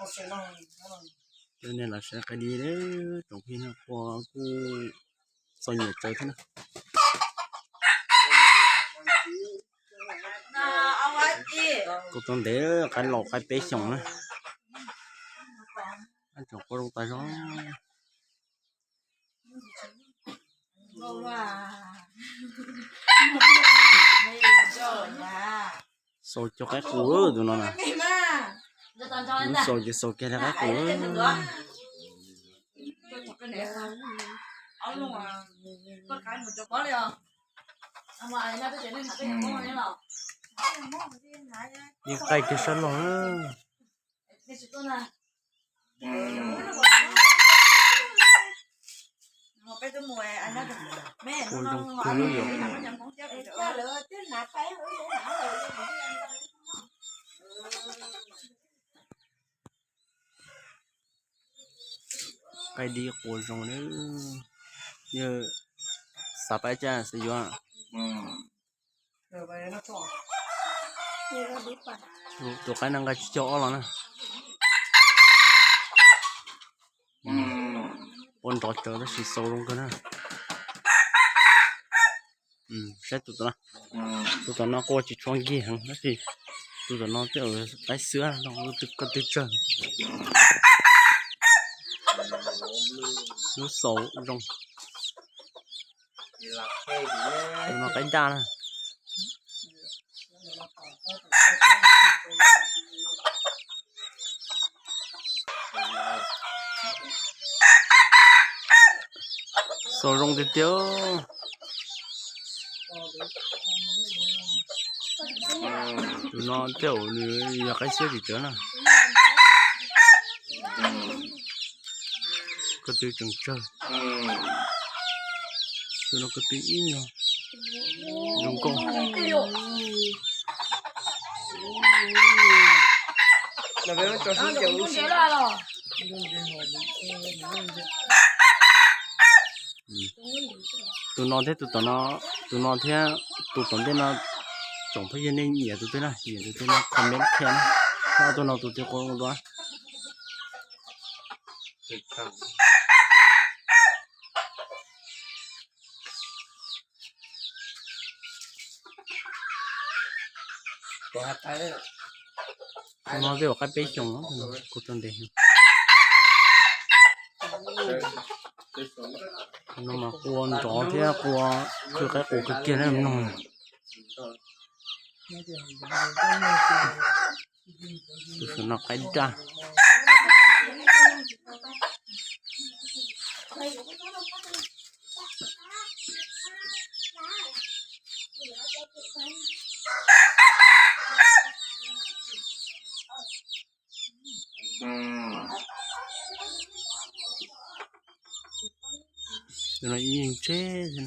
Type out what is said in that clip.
Cov niag los saib qaib dib, tsoom phooj ywg, qua kuj txom nyem tsawv thiab na. Kuj tau ntev, qaib laus qaib peb xyoos na. Tsoom qua zoo tas zog. Xaus cov qaib qus tus no na. Xaus ces xaus kiag li qaib qus. Yeej qaij kiag sab laug na. Ua zoo kawg li yom. Qaib dib qua zoo na. Yog xav pab caj xav yuav. Tus qaib no nqa tsib caug ob los na. Ua nrov tsawv tab sis xaus zoo kawg na. Saib tus tom no, tus tom no qua tsis tshua nkig heev tab sis tus tom no tej zaum qaib xwb no, koj twb tsawg. Lub xaus zoo. Tus no qaib daj na. Xaus zoo tiag tiag. Tus no tej zaum nws yog qaib xwb tsis tsawg na. Ko tw tseem tsawg. Tus no ko tw ib nyuag zoo nkauj. Tus no thiab tus tom no, tus no thiab tus tom ntej no, tsoom phooj ywg nej nyiam tus twg na, nyiam tus twg no comment qhia na. Ob tug no tus twg qua dua? Tus no twb yuav qaib peb xyoos, kuv tau ntes. No mas qua nrov thiab qua khw qaib qus kawg kiag na mloog. Tus saum no qaib daj. Tus no ib yeej tseb xwb na.